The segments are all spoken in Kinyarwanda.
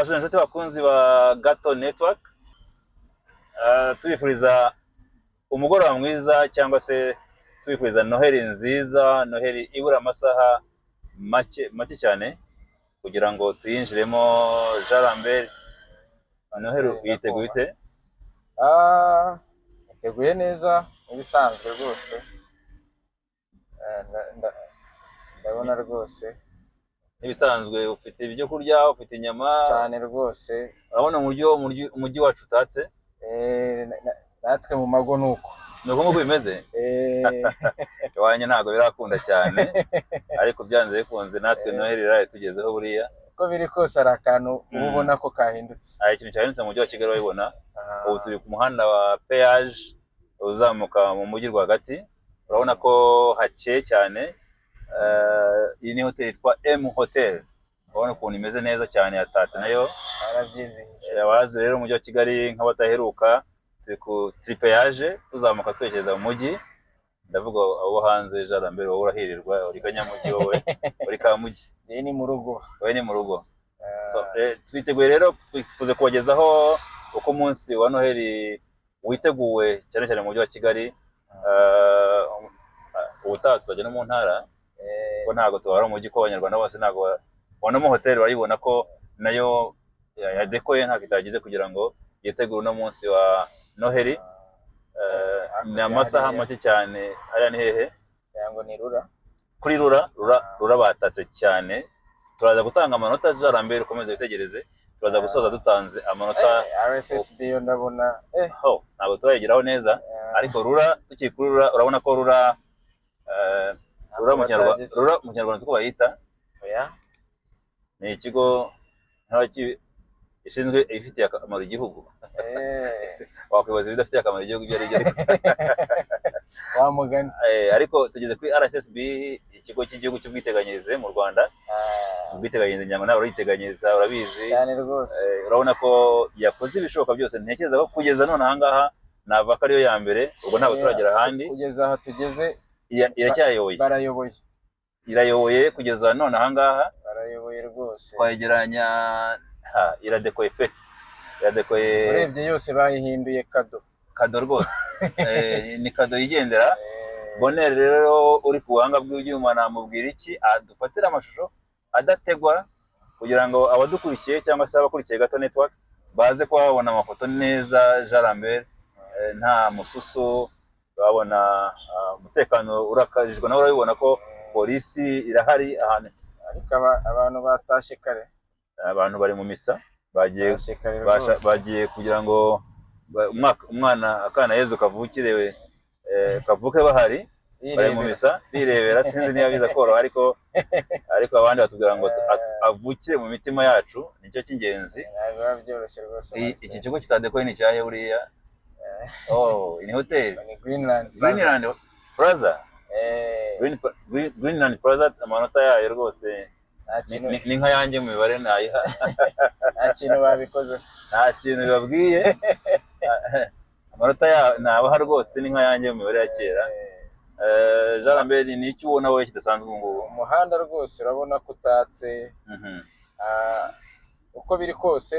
Turabashije, inshuti bakunzi ba Gato Network. Tubifuriza umugoroba mwiza cyangwa se tubifuriza Noheli nziza, Noheli ibura amasaha make make cyane kugira ngo tuyinjiremo. Jean Lambert, Noheli uyiteguye ute? Ah, niteguye neza nk'ibisanzwe rwose. Ndabona rwose. Nk'ibisanzwe, ufite ibyo kurya, ufite inyama? Cyane rwose. Urabona uburyo umujyi wacu utatse? Natwe mu mago ni uko. Ni uko nguko bimeze. Iwanyu ntabwo birakunda cyane, ariko byanze bikunze natwe Noheli iraye tugezeho buriya. Uko biri kose hari akantu uba ubona ko kahindutse. Hari ikintu cyahindutse mu mujyi wa Kigali, urabibona. Ah, ubu turi ku muhanda wa péage uzamuka mu mujyi rwagati, urabona ko hakeye cyane. Iyi ni hoteli yitwa M Hotel, urabona ukuntu imeze neza cyane, yatatse nayo. Barabyizihije. Abazi rero umujyi wa Kigali nk'abataheruka, turi ku tripéage tuzamuka twerekeza mu mujyi. Ndavuga abo hanze. Jean Lambert, wowe urahirirwa, uri kanyamujyi, wowe uri kamujyi. Iyi ni mu rugo. Wowe ni mu rugo. Ah, So, twiteguye rero, twifuza kubagezaho uko umunsi wa Noheli witeguwe, cyane cyane mu mujyi wa Kigali. Ubutaha tuzajya no mu ntara, kuko ntabwo tubara umujyi ko Abanyarwanda bose ntabwo babonamo. Hoteli barayibona ko nayo yadekoye, ntako itagize kugira ngo yitegure uno munsi wa Noheli. Hakurya Ni amasaha hariya. make cyane. Hariya ni hehe? Ngira ngo ni Rura. Kuri Rura. Rura, Rura batatse cyane. Turaza gutanga amanota. Jean Lambert, ukomeze witegereze, turaza gusoza dutanze amanota. RSSB yo ndabona Ho ntabwo turayigeraho neza, ariko Rura, tukiri kuri Rura, urabona ko Rura, Rura mu Kinyarwanda, batageze. Rura mu Kinyarwanda siko bayita? Oya. Ni ikigo gishinzwe ibifitiye akamaro igihugu. Wakwibaza ibidafitiye akamaro igihugu ibyo ari byo, ariko Wa mugani. Ariko tugeze kuri RSSB, ikigo cy'igihugu cy'ubwiteganyirize mu Rwanda. Ubwiteganyirize, ngira ngo nawe uriteganyiriza, urabizi. Cyane rwose. Urabona ko yakoze ibishoboka byose. Ntekereza ko kugeza none ahangaha navuga ko ariyo ya mbere, ubwo ntabwo turagera ahandi. Kugeza aho tugeze Iracyayoboye. Barayoboye. Irayoboye kugeza none ahangaha. Barayoboye rwose. Twegeranya, ha, iradekoye pe, iradekoye. Urebye yose bayihinduye kado. Kado rwose. Ni kado yigendera. Bonere rero uri ku buhanga bw'ibyuma, namubwira iki, adufatire amashusho adategwa kugira ngo abadukurikiye cyangwa se abakurikiye Gato Network baze kuba babona amafoto neza. Jean Lambert, nta mususu, babona, umutekano urakajijwe nawe, urabibona ko polisi irahari ahantu. Ariko abantu batashye kare. Abantu bari mu misa, bagiye Batashye kare rwose. Bagiye kugira ngo umwana, akana Yezu kavukire, kavuke bahari, bari mu Birebera. misa birebera. Sinzi niba biza koroha, ariko abandi batubwira ngo avukire mu mitima yacu, nicyo cy'ingenzi. Ntabwo biba byoroshye rwose. Marcel. Iki kigo kitadekoye ni icyahe buriya? Oh, ni hoteli. Ni Greenland Plaza. Greenland Plaza. Greenland Plaza, amanota yayo rwose Nta kintu. ni nka yanjye mu mibare nayiha. Nta kintu babikoze. Nta kintu bibabwiye, amanota yayo nabaha rwose ni nka yanjye mu mibare ya kera. Jean Lambert, ni icyo ubona wowe kidasanzwe ubu ngubu? Umuhanda rwose urabona ko utatse. Ah, uko biri kose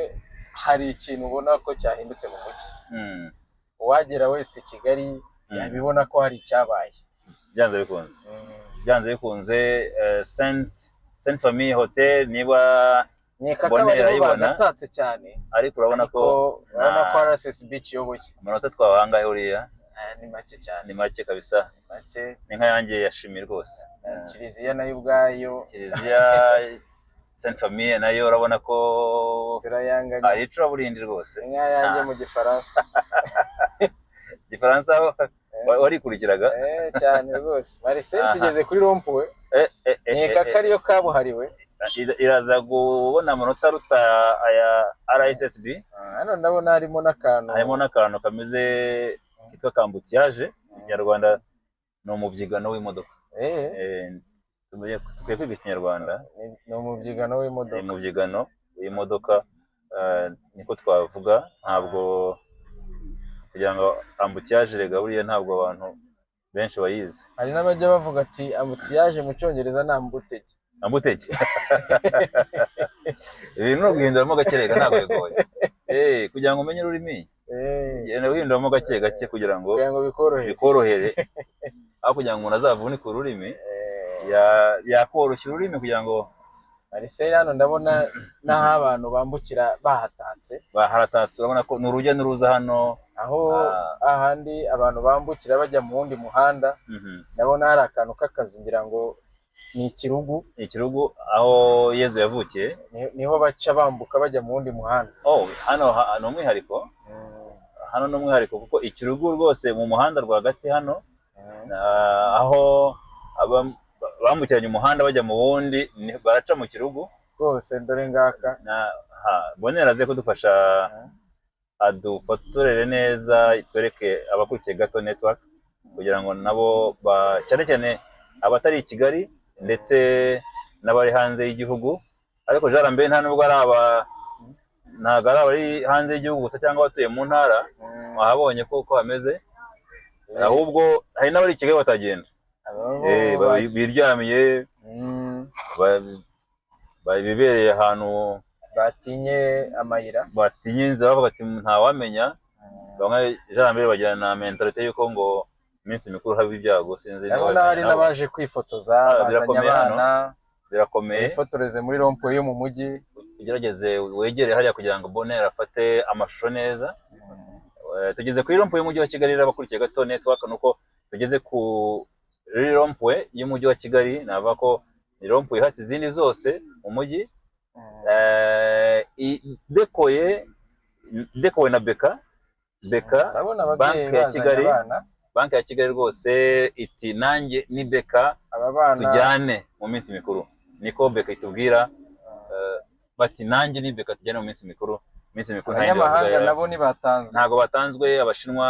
hari ikintu ubona ko cyahindutse mu mujyi. Uwagera wese i Kigali yabibona ko hari icyabaye. Byanze bikunze, byanze bikunze, Saint Famille Hotel niba Nkeka ko Bonera abariho ayibona. bagatatse cyane. Ariko urabona ariko ko urabona ko RSSB ikiyoboye. Amanota twabahangahe uriya? Ah, ni make cyane. Ni make kabisa. Ni make. Ni nka yanjye yashimye rwose. Kiliziya nayo ubwayo. Kiliziya Sainte Famille nayo urabona ko Turayanganya. ari icuraburindi rwose. Ni nk'ayanjye mu Gifaransa. Igifaransa warikurikiraga? Cyane rwose Marcel. Aha. Tugeze kuri rond-point. Nkeka ko ariyo kabuhariwe. Iraza kubona amanota aruta aya RSSB. Ah, hano ndabona harimo n'akantu. Harimo n'akantu kameze kitwa k'embouteillage, mu Kinyarwanda ni umubyigano w'imodoka. Tukwiye kwiga Ikinyarwanda. Ni umubyigano w'imodoka. Umubyigano w'imodoka, niko twavuga. Ntabwo kugira ngo embouteillage rega buriya ntabwo abantu benshi bayizi. Hari n'abajya bavuga ati embouteillage mu Cyongereza ni ambutege. Ambuteke ibintu no guhinduramo gake rega ntabwo bigoye. Kugira ngo umenye ururimi, genda uhinduramo gake gake kugira ngo kugira ngo bikorohere. Bikorohere, aho kugira ngo umuntu azavunike ururimi, yakoroshya ururimi kugira ngo Marcel, hano ndabona n'aho abantu bambukira bahatatse. Haratatse, urabona ko ni urujya n'uruza hano. Aho ahandi abantu bambukira bajya mu wundi muhanda, ndabona hari akantu k'akazu, ngira ngo ni ikirugu. Ikirugu aho Yezu yavukiye. Niho baca bambuka bajya mu wundi muhanda. Oh, hano ni umwihariko, hano ni umwihariko kuko ikirugu rwose mu muhanda rwagati hano, aho bambukiranya umuhanda bajya mu wundi, baraca mu kirugu. Rwose dore ngaka. Na ha Bonera aze kudufasha, adufotorere neza, twereke abakurikiye Gato Network kugira ngo nabo cyane cyane abatari i Kigali ndetse n'abari hanze y'igihugu. Ariko Jean Lambert, nta nubwo ari aba, ntabwo ari abari hanze y'igihugu gusa cyangwa abatuye mu ntara. Mwahabonye ko uko hameze, ahubwo hari n'abari i Kigali batagenda. Abo Biryamiye, bibereye ahantu. Batinye amayira. Batinye inzira, bavuga ati ntawamenya. Bamwe, Jean Lambert, bagira na mentalité y'uko ngo iminsi mikuru haba ibyago, sinzi niba Ndabona hari nabo. n'abaje kwifotoza, bazanye Birakomeye hano. abana Birakomeye. bifotoreze muri rond-point yo mu mujyi. Ugerageze wegere hariya kugira ngo Bonheur afate amashusho neza. Tugeze kuri rond-point y'umujyi wa Kigali rero, abakurikiye Gato Network, nuko tugeze kuri rond-point y'umujyi wa Kigali. Navuga ko ni rond-point ihatse izindi zose mu mujyi, idekowe na BK. BK Ndabona ababyeyi Banki ya bazanye Kigali. abana. Banki ya Kigali rwose iti nanjye ni BK, Aba bana tujyane mu minsi mikuru. Niko BK itubwira, bati nanjye ni BK, tujyane mu minsi mikuru. Iminsi mikuru nta yindi Abanyamahanga bavuga. nabo ntibatanzwe. Ntabwo batanzwe, Abashinwa,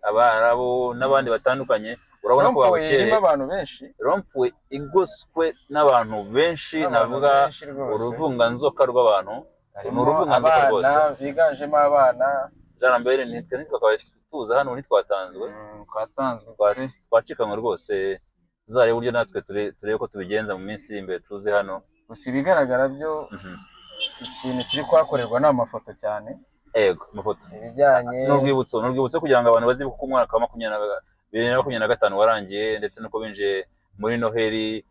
Abarabu n'abandi batandukanye, urabona ko Rond-point babukereye. irimo abantu benshi. Rond-point igoswe n'abantu benshi. Abantu Navuga benshi rwose. uruvunganzoka rw'abantu, ni Harimo uruvunganzoka abana, rwose. biganjemo abana. Jean Lambert, nitwe ntitwakabaye tuza hano, ntitwatanzwe. Twatanzwe. Twacikanywe rwose. Tuzarebe uburyo natwe turebe ko tubigenza mu minsi iri imbere, tuze hano. Gusa ibigaragara byo, ikintu kiri kuhakorerwa ni amafoto cyane. Ego, amafoto. Ibijyanye N'urwibutso, ni urwibutso kugira ngo abantu bazibuke uko umwaka wa 2025 warangiye, ndetse n'uko binjiye muri Noheli,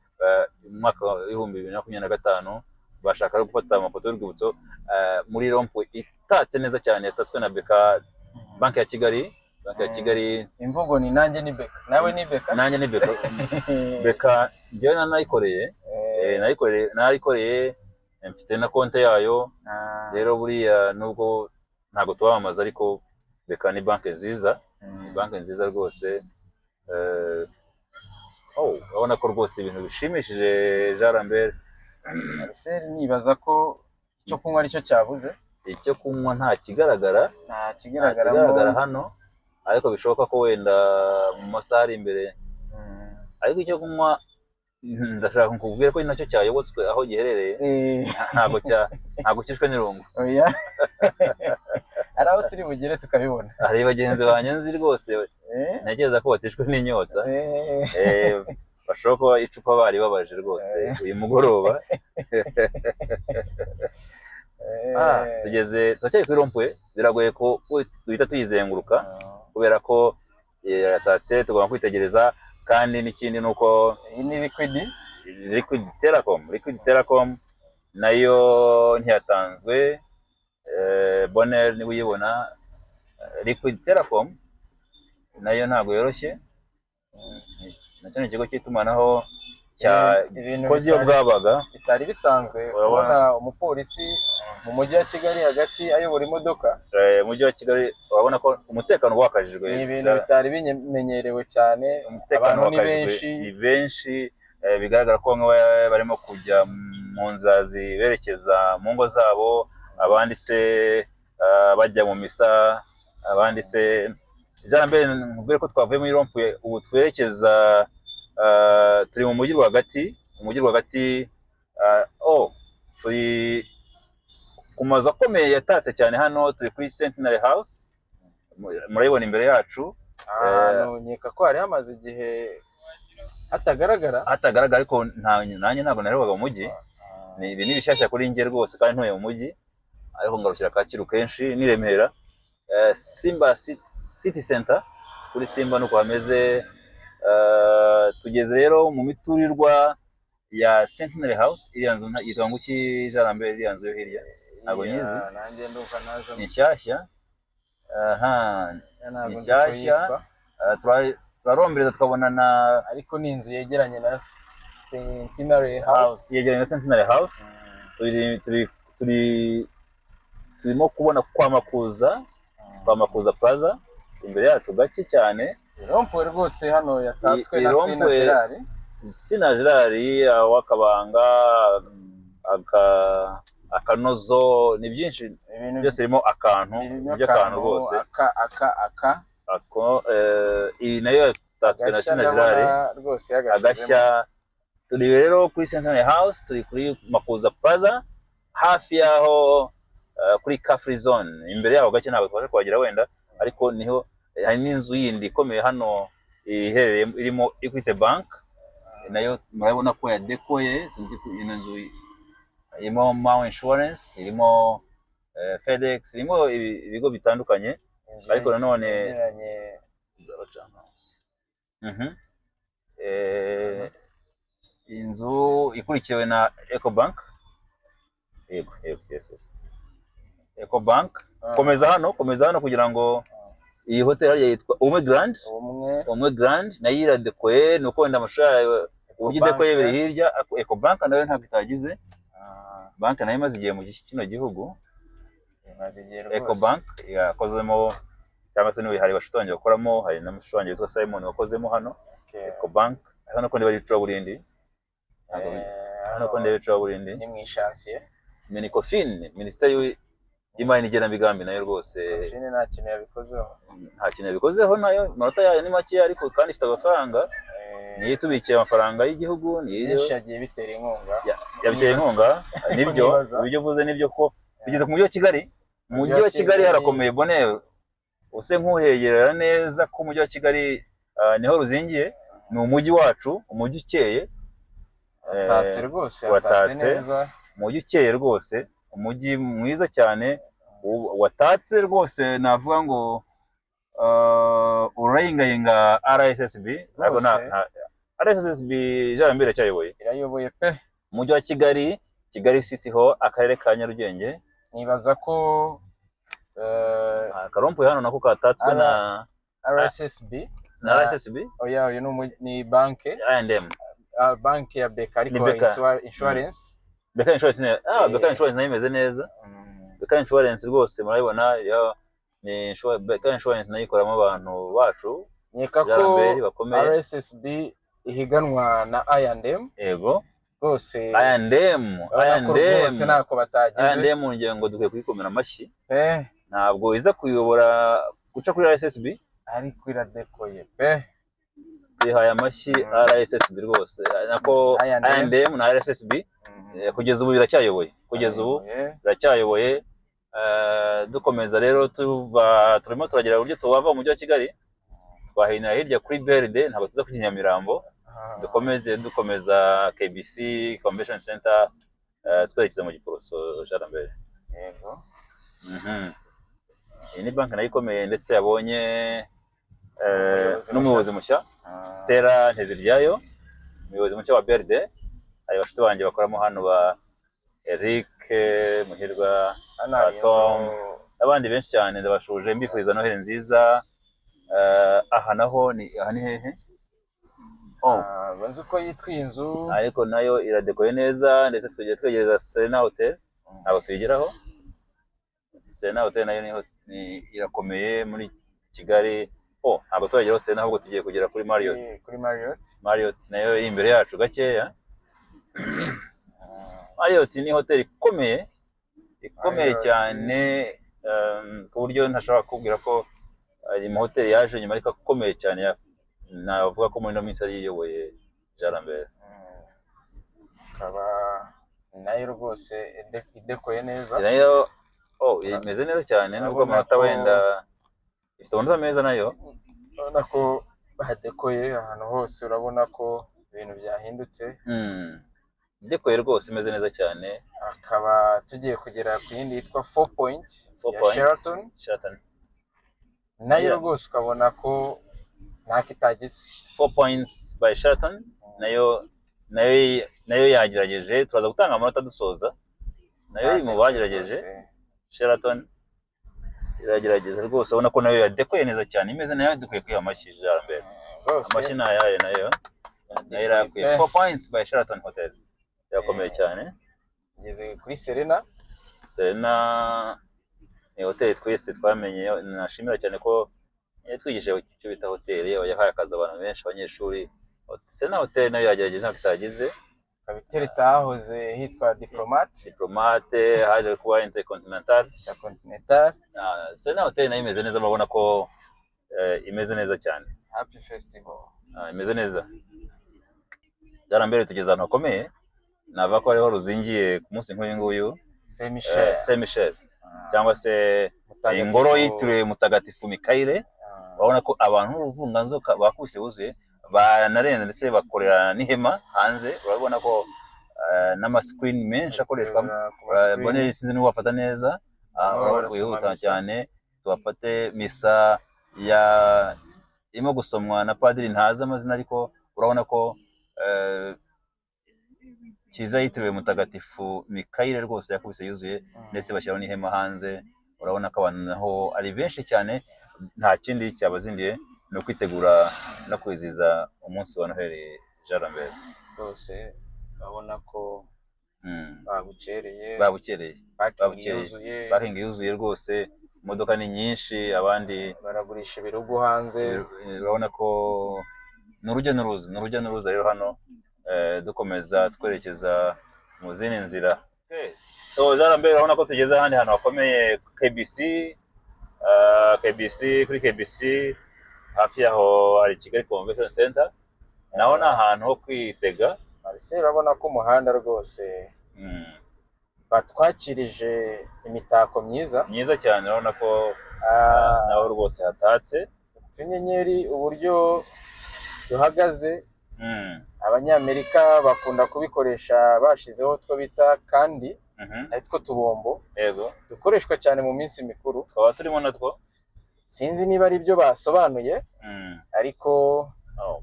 umwaka wa 2025. Bashaka no gufata amafoto y'urwibutso, muri rond-point itatse neza cyane, yatatswe na BK, Banki ya Kigali, Banki ya Kigali. Imvugo ni nanjye ni BK, nawe ni BK. Nanjye ni BK. BK njyewe nanayikoreye, nayikoreye, mfite na konti yayo. Rero buriya nubwo ntabwo tubamamaza, ariko BK ni banki nziza, ni banki nziza rwose. Oh, urabona ko rwose ibintu bishimishije, Jean Lambert. Marcel, nibaza ko icyo kunywa aricyo cyabuze. Icyo kunywa nta kigaragara. Nta Nta kigaragaramo. kigaragara hano, ariko bishoboka ko wenda mu masaha ari imbere. Ariko icyo kunywa, ndashaka kukubwira ko nacyo cyayobotswe aho giherereye. Ntabwo cyishwe n'irungu. Oya, hari aho turi bugere tukabibona. Hari bagenzi banjye nzi rwose ntekereza ko batishwe n'inyota. Bashobora kuba icupa bari babaje rwose uyu mugoroba. Tugeze, turacyari kuri rond-point. Biragoye ko duhita tuyizenguruka kubera ko yaratatse, tugomba kwitegereza. Kandi n'ikindi ni uko Iyi ni Liquid. Liquid Telecom, Liquid Telecom nayo ntiyatanzwe. Bonheur niba uyibona, Liquid Telecom nayo ntabwo yoroshye. Nacyo ni ikigo cy'itumanaho cya Ibintu kozi iyo bwabaga. Bitari bisanzwe Urabona? kubona umupolisi mu mujyi wa Kigali hagati ayobora imodoka. Umujyi wa Kigali urabona ko umutekano wakajijwe. Ni ibintu bitari bimenyerewe cyane. Umutekano Abantu ni wakajijwe. benshi. Ni benshi, bigaragara ko bamwe barimo kujya mu nzira berekeza mu ngo zabo, abandi se bajya mu misa, abandi se. Mbere nkubwire ko twavuye muri rond-point, ubu twerekeza, turi mu mujyi rwagati, mu mujyi rwagati. Oh, turi ku mazu akomeye yatatse cyane hano, turi kuri Centenary House, murayibona imbere yacu. Ahantu nkeka ko hari hamaze igihe Hatagaragara. Hatagaragara, ariko nanjye ntabwo narebaga mu mujyi. Ni ibi ni bishyashya kuri njye rwose, kandi ntuye mu mujyi, ariko ngarukira Kacyiru kenshi n'i Remera. Simba City Center, kuri Simba nuko hameze. Tugeze rero mu miturirwa ya Centenary House. Iriya nzu yitwa ngo iki, Jean Lambert? Iriya nzu yo hirya ntabwo Iriya, nyizi. Nanjye ndumva naza. Ni nshyashya, aha. Ntabwo Ni nzi uko nshyashya. yitwa. Turarombereza tukabona na Ariko ni inzu yegeranye na Centenary House. House, yegeranye na Centenary House. Turi turimo kubona kwa Makuza, kwa Makuza Plaza imbere yacu gake cyane. Rond-point rwose hano yatatswe na Rond-point. Sina Gerard. Sina Gerard wakabanga akanozo, ni byinshi. Ibintu Byose birimo akantu. Birimo by'akantu rwose. Aka aka aka. Ako iyi nayo yatatswe na Agashya. Sina Gerard. Ndabona rwose yagashyizemo. Agashya. Turi rero kuri Centenary House, turi kuri Makuza Plaza, hafi y'aho kuri Car Free Zone imbere yaho gake. Ntabwo tubasha kuhagera wenda, ariko niho hari n'inzu yindi ikomeye hano iherereye, irimo Equity Bank, nayo murabona ko yadekoye. Sinzi ko ino nzu irimo Mau Insurance, irimo FedEx, irimo ibigo bitandukanye. Inzu Ariko nanone yegeranye. Inzu ikurikiwe na Ecobank. Yego, yes, Ecobank. Komeza hano, komeza hano kugira ngo iyi hoteli hariya yitwa Ubumwe Grand. Ubumwe. Ubumwe Grand nayo iradekoye, ni uko wenda amashusho yayo uburyo Ecobank. idekoye biri hirya. Ariko Ecobank nayo ntabwo itagize. Banki nayo imaze igihe mu kino gihugu. Imaze igihe rwose. Ecobank yakozemo, cyangwa se niwe hari bashuti banjye bakoramo, hari na mushuti wanjye witwa Simon wakozemo hano. Ecobank hano ko ndeba ari icuraburindi. Ntabwo hano ko ndeba icuraburindi. Ni mu ishansiye. Minicofin, minisiteri y'imari n'igenamigambi, nayo rwose. Mashini nta kintu yabikozeho. Nta kintu yabikozeho nayo, amanota yayo ni make, ariko kandi ifite amafaranga. Niyo itubikiye amafaranga y'igihugu, niyo Byinshi yagiye bitera inkunga. Yabiteye Nibaza. inkunga, nibyo. Nibaza. Ibyo uvuze nibyo, ko tugeze ku mujyi wa Kigali. Mu mujyi wa Kigali harakomeye. Bonheur, use nkuhegerera neza ko umujyi wa Kigali niho ruzingiye, ni umujyi wacu, umujyi ukeye. Utatse rwose, hatatse Watatse. neza. Umujyi ukeye rwose, umujyi mwiza cyane, watatse rwose. Navuga ngo urayingayinga RSSB, ariko Rwose. RSSB Jean Lambert iracyayoboye. Irayoboye pe. Umujyi wa Kigali, Kigali City Hall, akarere ka Nyarugenge. Nibaza ko Akarond-point hano nako katatswe na RSSB na RSSB. Oya, uyu ni banke. I&M. Banke ya BK, ariko Ni BK. Insurance. BK Insurance BK Insurance nayo imeze neza. BK Insurance rwose murayibona ni BK Insurance nayo ikoramo abantu bacu. Nkeka ko Jean Lambert bakomeye. RSSB ihiganwa na I&M. Yego. Rwose I&M. urabona ko rwose I&M. ntako batagize. I&M ngira ngo dukwiye kuyikomera amashyi. Pe. Ntabwo iza kuyobora guca kuri RSSB. Ariko iradekoye pe. Tuyihaye amashyi RSSB rwose, nako I&M. I&M na RSSB. Kugeza ubu biracyayoboye, kugeza ubu Irayoboye. biracyayoboye. Dukomeza rero, tuva turimo turagera uburyo tuwava mu mujyi wa Kigali, twahinira hirya kuri BRD, ntabwo tuza kujya i Nyamirambo. Dukomeze, dukomeza KBC Convention Center, twerekeza mu Giporoso, Jean Lambert. Yego. Iyi ni banki nayo ikomeye, ndetse yabonye Umuyobozi. N'umuyobozi mushya. Stella Nteziryayo, umuyobozi mushya wa BRD. Hari bashuti banjye bakoramo hano, ba Eric Muhirwa, Hano hari inzu. Tom, n'abandi benshi cyane. Ndabashuje, mbifuriza Noheli nziza. Aha naho ni, aha ni hehe? Oh. Banzi uko yitwa iyi nzu. Ariko nayo iradekoye neza, ndetse tugiye twegereza Serena Hotel, ntabwo tuyigeraho. Serena Hotel nayo irakomeye muri Kigali. Oh, ntabwo turageraho Serena, ahubwo tugiye kugera kuri Marriott. Kuri Marriott. Marriott nayo iri imbere yacu gakeya. Marriott ni hoteli ikomeye, ikomeye Marriott. cyane, ku buryo ntashobora kukubwira ko ari mu hoteli yaje nyuma, ariko akomeye cyane, navuga ko muri ino minsi ari iyoboye, Jean Lambert. Ikaba nayo rwose idekoye neza. Nayo, oh, imeze neza cyane nubwo Urabona amanota ko- wenda ifite amanota meza nayo. Urabona ko hadekoye ahantu hose, urabona ko Ibintu byahindutse. Dekoye rwose, imeze neza cyane. Akaba tugiye kugera ku yindi yitwa Four Point Four ya Point. Sheraton. Sheraton. Nayo rwose ukabona ko ntako itagize. Four Points by Sheraton nayo yagerageje. Turaza gutanga amanota dusoza. Nayo iri mu bagerageje. Rwose. Sheraton iragerageza rwose, ubona ko nayo yadekoye neza cyane, imeze nayo dukwiye kwiha amashyi mbere. Rwose. Amashyi ni ayayo, nayo irakwiye. Four Points by Sheraton Hotel irakomeye cyane. Tugeze kuri Serena. Serena ni hoteli twese twamenye. Nashimira cyane ko yatwigishije icyo bita hoteli, yahaye akazi abantu benshi, abanyeshuri. Serena Hoteli nayo yagerageje, ntabwo itagize. Ikaba iteretse ahahoze hitwa Diplomate. Diplomate, haje kuba Intercontinental. Intercontinental. Ah, Serena Hoteli nayo imeze neza, murabona ko imeze neza cyane. Happy Festival. Ah, imeze neza. Byarambere tugeze ahantu hakomeye, navuga ko hariho ruzingiye ku munsi nk'uyu nguyu. Saint Michel. Saint Michel cyangwa se Mutagatifu. Ingoro yitiriwe Mutagatifu Mikayire. Urabona ko abantu b'uruvunganzoka bakubise buzuye, banarenze, ndetse bakorera n'ihema hanze. Urabona ko n'amasikirini menshi akoreshwa. Ku ma screen. Boneri, sinzi niba wafata neza. Barimo barasoma wihuta misa. cyane tubafate misa ya irimo gusomwa na padiri ntazi amazina, ariko urabona ko kiliziya yitiriwe Mutagatifu Mikayire rwose yakubise yuzuye, ndetse bashyiraho n'ihema hanze. Urabona ko abantu naho ari benshi cyane. Nta kindi cyabazindiye, ni ukwitegura no kwizihiza umunsi wa Noheli, Jean Lambert. Rwose urabona ko babukereye. Babukereye. Parking Babukereye. yuzuye. Parking yuzuye rwose, imodoka ni nyinshi, abandi baragurisha ibirugu hanze. Urabona ko ni urujya n'uruza, ni urujya n'uruza. Rero hano dukomeza twerekeza mu zindi nzira. So Jean Lambert, urabona ko tugeze ahandi hantu hakomeye, KBC. KBC, kuri KBC hafi yaho hari Kigali Convention Center, naho ni ahantu ho kwitega. Marcel, urabona ko umuhanda rwose batwakirije imitako myiza. Myiza cyane, urabona ko naho rwose hatatse. Utunyenyeri uburyo duhagaze, Abanyamerika bakunda kubikoresha bashizeho utwo bita kandi ari two tubombo dukoreshwa cyane mu minsi mikuru. Twaba turimo natwo. Sinzi niba ari byo basobanuye, ariko Oh,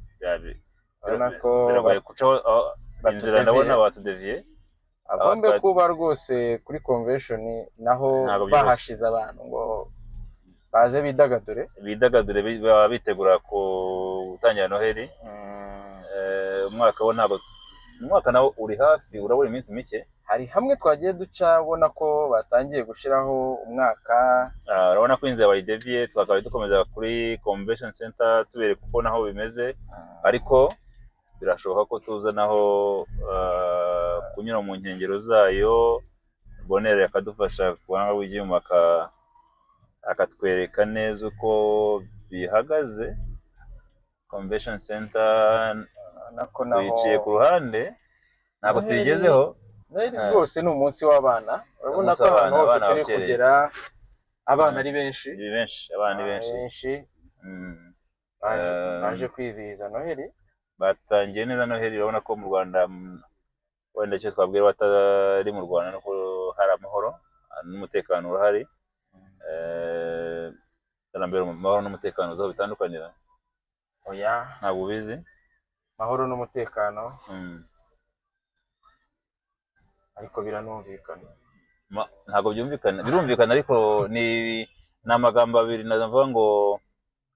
urabona ko biragoye gucaho aho inzira. batudeviye. Ndabona batudeviye. Agombe kuba rwose kuri convention naho Ntabwo byoroshye. bahashize abantu ngo baze bidagadure. Bidagadure, baba bitegura gutangira Noheli. Umwaka wo ntabwo, umwaka nawo uri hafi, urabura iminsi mike. Hari hamwe twagiye duca ubona ko batangiye gushyiraho umwaka. Ah, urabona ko inzira bayideviye, twakabaye dukomeza kuri Convention Center tubereka uko naho bimeze, ariko birashoboka ko tuza naho kunyura mu nkengero zayo. Bonere akadufasha ku buhanga bw'ibyuma, akatwereka neza uko bihagaze. Convention Center nako naho tuyiciye ku ruhande, ntabwo Noheli- tuyigezeho. Noheli Eh. rwose ni umunsi w'abana. Urabona Umunsi ko ahantu w'abana, hose abana turi bakereye. kugera abana ari benshi. Ni benshi, abana ni benshi. Benshi baje, baje kwizihiza Noheli. Batangiye neza Noheli. Urabona ko mu Rwanda, wenda icyo twabwira abatari mu Rwanda nuko hari amahoro n'umutekano urahari. Iterambere mu mahoro n'umutekano uzi aho bitandukanira? Oya. Ntabwo ubizi? Amahoro n'umutekano, ariko biranumvikana. Ntabwo byumvikana. Birumvikana, ariko ni amagambo abiri navuga ngo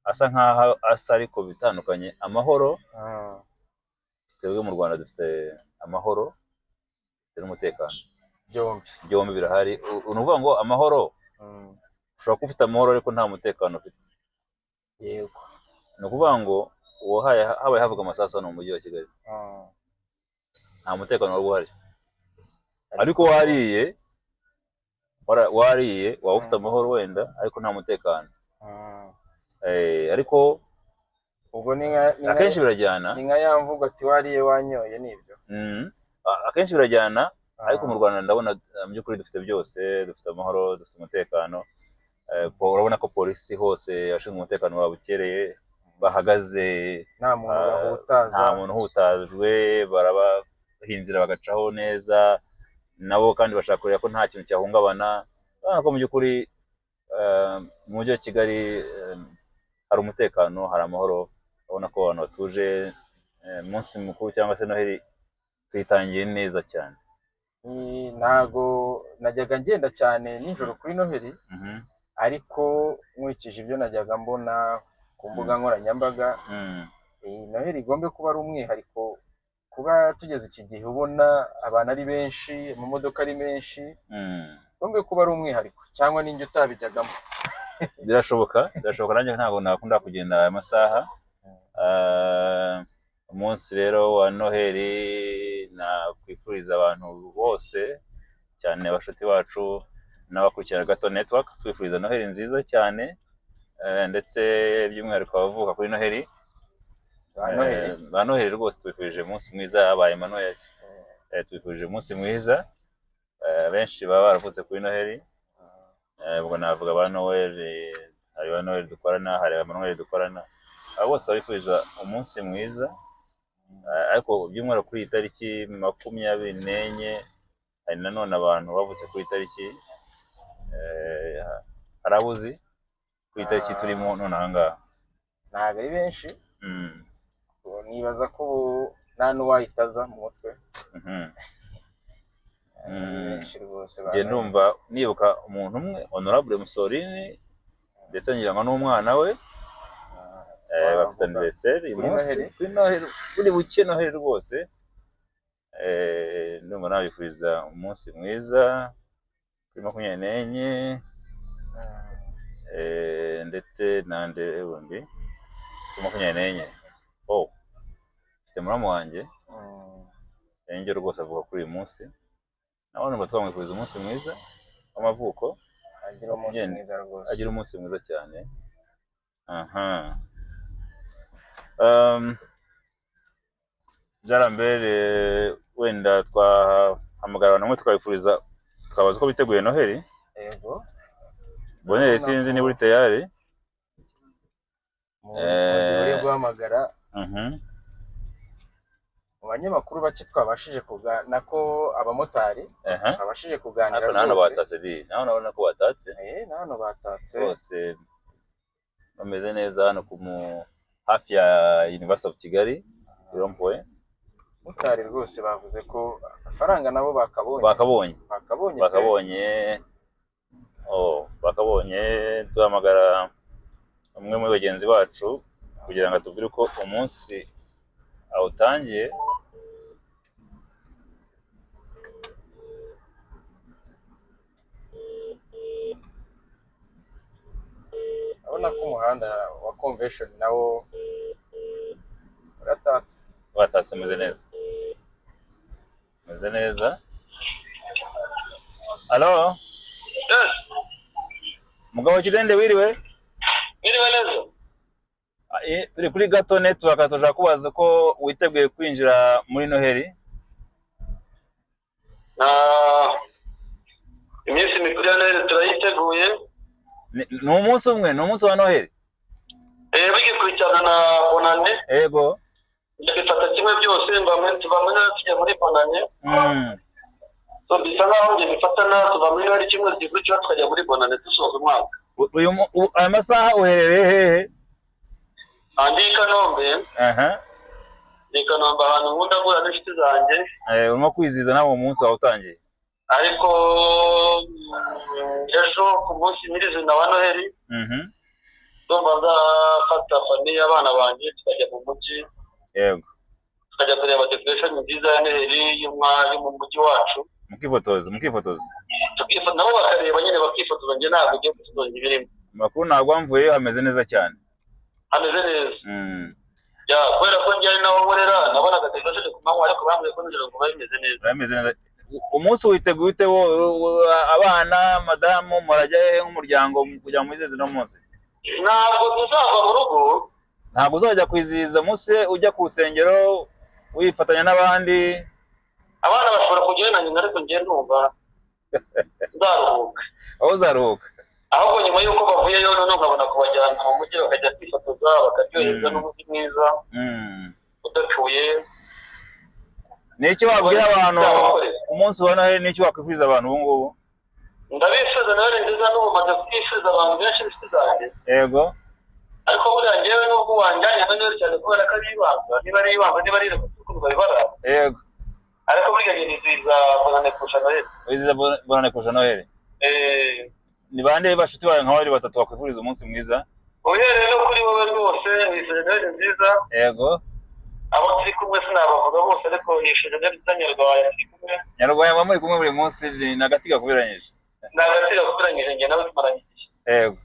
asa nkaho asa ariko bitandukanye. Amahoro, twebwe mu Rwanda dufite amahoro, dufite n'umutekano. Byombi. Byombi birahari. Ni ukuvuga ngo amahoro, ushobora kuba ufite amahoro ariko nta mutekano ufite. Ni ukuvuga ngo uwahaye habaye havuga amasasu hano mu mujyi wa Kigali, nta mutekano waba uhari, ariko wariye, wariye, waba ufite amahoro wenda ariko nta mutekano. Ariko Ubwo ni nka akenshi birajyana. ni nka ya mvugo ati "Wariye wanyoye", nibyo. Akenshi birajyana, ariko mu Rwanda ndabona mu by'ukuri dufite byose: dufite amahoro, dufite umutekano. Urabona ko polisi hose, abashinzwe umutekano babukereye. bahagaze, Nta muntu bahutaza. Nta muntu uhutajwe, barabaha inzira bagacaho neza nabo, kandi bashaka kureba ko nta kintu cyahungabana. Urabona ko mu by'ukuri mu mujyi wa Kigali hari umutekano, hari amahoro. Urabona ko abantu batuje. Umunsi mukuru cyangwa se Noheli tuyitangiye neza cyane. Ntago najyaga ngenda cyane nijoro kuri Noheli, ariko nkurikije ibyo najyaga mbona ku mbuga nkoranyambaga, iyi Noheli igombe kuba ari umwihariko, kuba tugeze iki gihe ubona abantu ari benshi, amamodoka ari menshi, igombe kuba ari umwihariko, cyangwa ninjye utabijyagamo. Birashoboka, birashoboka. Nanjye ntabwo nakunda kugenda aya masaha. Umunsi rero wa Noheli nakwifuriza abantu bose, cyane abashuti bacu n'abakurikirana Gato Network, twifuriza Noheli nziza cyane, ndetse by'umwihariko abavuka kuri Noheli. Ba Noheli. Ba Noheli rwose tubifurije umunsi mwiza. Habaye Emmanuel, tubifurije umunsi mwiza. Benshi baba baravutse kuri Noheli. Ubwo navuga ba Noel, hari ba Noel dukorana, hari ba Manuel dukorana, abo bose turabifuriza umunsi mwiza. Ariko by'umwihariko kuri iyi tariki 24, hari nanone abantu bavutse kuri iyi tariki. Hari abo uzi kuri iyi tariki turimo none aha ngaha? Ntabwo ari benshi. Nibaza ko ubu nta n'uwahita aza mu mutwe. Ari benshi rwose ba Njye Noheli. ndumva nibuka umuntu umwe, Honorable Mussolini, ndetse ngira ngo n'umwana we. Bafite Wavuga. anniversaire uyu Kuri munsi. Noheli? Kuri Noheli, buri buke Noheli rwose. Ndumva nabifuriza umunsi mwiza kuri 24. Ndetse nande wundi kuri 24? Oh, mfite muramu wanjye Angel, rwose avuka kuri uyu munsi, nawe numva twamwifuriza umunsi mwiza w'amavuko. Agira umunsi mwiza rwose. Agira umunsi mwiza cyane. Aha, Jean Lambert, wenda twahamagara abantu bamwe tukabifuriza, tukabaza uko biteguye Noheli. Yego. Bonere, sinzi niba uri tayari. Mu gihe uri guhamagara, mu banyamakuru bake twabashije kuganira ko abamotari twabashije kuganira Ariko na hano rwose. batatse di, naho urabona ko batatse. Na hano batatse. Rwose bameze neza hano ku mu hafi ya University of Kigali, rond-point. Motari rwose bavuze ko amafaranga nabo bakabonye. Bakabonye. Bakabonye pe. Bakabonye, oh, bakabonye. Duhamagara umwe muri bagenzi bacu kugira ngo atubwire uko umunsi awutangiye. Urabona ko umuhanda wa Convention nawo uratatse. Batatse, ameze neza, ameze neza. Alo, mugabo Kidende, wiriwe? Mwiriwe neza. Turi kuri Gato Network, turashaka kubaza uko witeguye kwinjira muri Noheli. Na iminsi mikuru ya Noheli turayiteguye. Ni umunsi umwe, ni umunsi wa Noheli. Bigikurikirana na Bonane. Bifata kimwe byose, bamwe tuva muri Noheli tujya muri Bonane. So bisa nkaho njye bifatana, tuva muri Noheli kimwe gikurikira tukajya muri Bonane dusoza umwaka. Aya masaha uherereye hehe? Ndi i Kanombe. Ndi i Kanombe ahantu nkunda guhura n'inshuti zanjye. Urimo kwizihiza nawe uwo munsi wawe utangiye. Ariko ejo ku munsi nyirizina wa Noheli, ndumva nzafata famille, abana banjye, tukajya mu mujyi, tukajya kureba decoration nziza ya Noheli yo mu mujyi wacu. Mukifotoza, mukifotoza. Nabo bakareba nyine, bakifotoza. Njye ntabwo ugiye gufotoza ibirimo. Amakuru ntabwo amvuye, hameze neza cyane. Hameze neza. Ya, kubera ko njye ari naho nkorera, nabonaga decoration ku manywa, ariko bambwiye ko nijoro ngo biba bimeze neza. Hameze neza. Umunsi witeguye ute? Abana, madamu, murajya hehe nk'umuryango kugira ngo mwizihize uno munsi? Ntabwo tuzava mu rugo. Ntabwo uzajya kwizihiza umunsi ujya ku rusengero wifatanya n'abandi? Abana bashobora kujyayo na nyina, ariko njye ndumva nzaruhuka. Aho uzaruhuka. Ahubwo nyuma y'uko bavuyeyo, noneho nkabona kubajyana mu mujyi, bakajya kwifotoza, bakaryoherwa n'umujyi mwiza udacuye. Ni icyo wabwira abantu ku munsi wa Noheli? Ni icyo wakwifuza abantu ubu ngubu? Ndabifuza Noheli nziza. N'ubu maze kwifuza abantu benshi, inshuti zanjye. Ariko buriya njyewe nubwo wanjyanye na Noheli cyane, kubera ko ari ibanga, niba ari ibanga, niba ari ukuntu babibara, ariko burya njye nizihiza Bonane kurusha Noheli. Wizihiza Bonane kurusha Noheli? Eh. Ni bande bashuti bawe nka babiri, batatu wakwifuriza umunsi mwiza? Uhereye no kuri wowe rwose, nifuje Noheli nziza. Abo turi kumwe sinabavuga bose, ariko nifuje Noheli nziza Nyarwaya turi kumwe. Nyarwaya muba muri kumwe buri munsi, ni agati gakuberanyije. Ni agati gakuberanyije, njye nawe tumaranye igihe.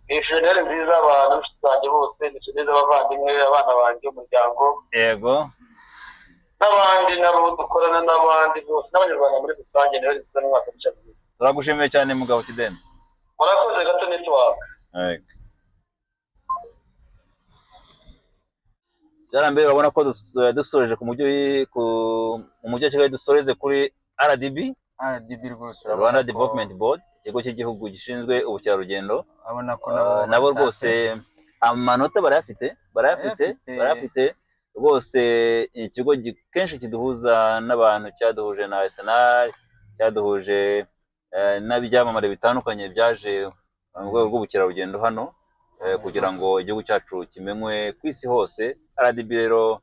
Nifuje Noheli nziza abantu, inshuti zanjye bose, nifuje neza abavandimwe, abana banjye, umuryango, n'abandi nabo dukorana, n'abandi bose, n'Abanyarwanda muri rusange. Noheli nziza n'umwaka mushya mwiza. Turagushimiye cyane, mugabo Kidende. Murakoze, Gato Network. Yego. Byarambere, urabona ko dusoreje ku mu mujyi wa Kigali, dusoreze kuri RDB. RDB rwose, urabona Rwanda Development Board, ikigo cy'igihugu gishinzwe ubukerarugendo. Urabona ko nabo Nabo batatse. rwose amanota barayafite, barayafite. Barayafite. Barayafite rwose. Ikigo kenshi kiduhuza n'abantu, cyaduhuje na Arsenal, cyaduhuje n'ibyamamare bitandukanye byaje mu rwego rw'ubukerarugendo hano, kugira ngo igihugu cyacu kimenywe ku isi hose. RDB rero,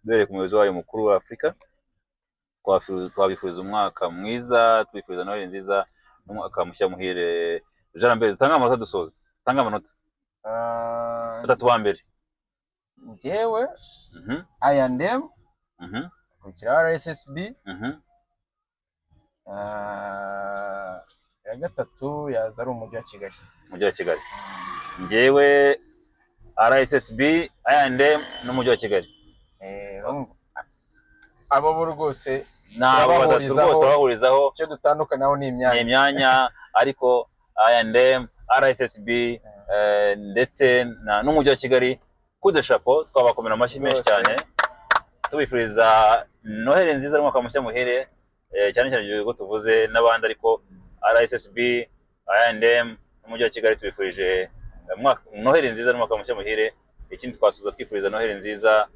duhereye ku muyobozi wayo mukuru wa Afurika, twabifuriza umwaka mwiza, tubifuriza Noheli nziza n'umwaka mushya muhire. Jean Lambert, dutange amanota dusoza, tange amanota batatu ba mbere. Njyewe I&M, kurikira RSSB, iya gatatu yaza ari umujyi wa Kigali. Umujyi wa Kigali. Njyewe RSSB, I&M n'umujyi wa Kigali. Urumva, abo bo rwose Ni abo batatu. Turabahurizaho. Rwose turabahurizaho. Icyo dutandukanaho ni Ni imyanya. imyanya, ariko I&M, RSSB, ndetse n'umujyi wa Kigali, coup de chapeau, twabakomera amashyi menshi Rwose. cyane, tubifuriza Noheli nziza n'umwaka mushya muhire, cyane cyane ibyo bigo tuvuze n'abandi, ariko RSSB, I&M n'umujyi wa Kigali tubifurije Noheli nziza n'umwaka mushya muhire. Ikindi twasubiza twifuriza Noheli nziza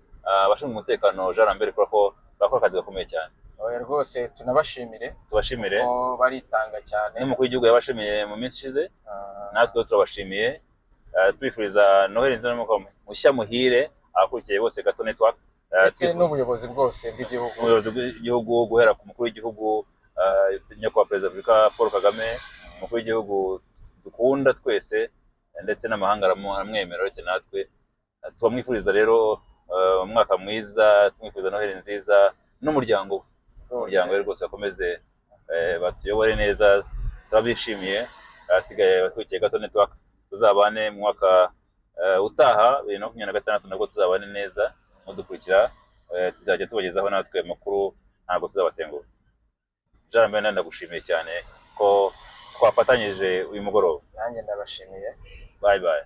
abashinzwe umutekano, Jean Lambert, kubera ko bakora akazi gakomeye cyane. Oya, rwose tunabashimire. Tubashimire. Ko baritanga cyane. N'umukuru w'igihugu yabashimiye mu minsi ishize. Natwe turabashimiye. Tubifuriza Noheli nziza n'umwaka mushya muhire abakurikiye bose Gato Network. Ndetse n'ubuyobozi bwose bw'igihugu. Ubuyobozi bw'igihugu, guhera ku mukuru w'igihugu, nyakubahwa Perezida wa Repubulika Paul Kagame, umukuru w'igihugu dukunda twese, ndetse n'amahanga aramwemera uretse natwe. Tubamwifuriza rero umwaka mwiza, tumwifuriza Noheli nziza n'umuryango we. Umuryango we rwose bakomeze batuyobore neza, turabishimiye. Ahasigaye abakurikiye Gato Network, tuzabane mu mwaka utaha 2026, nabwo tuzabane neza mudukurikira. Tuzajya tubagezaho natwe amakuru, ntabwo tuzabatenguha. Jean Lambert, ndagushimiye cyane ko twafatanyije uyu mugoroba. Nanjye ndabashimiye. Bye bye.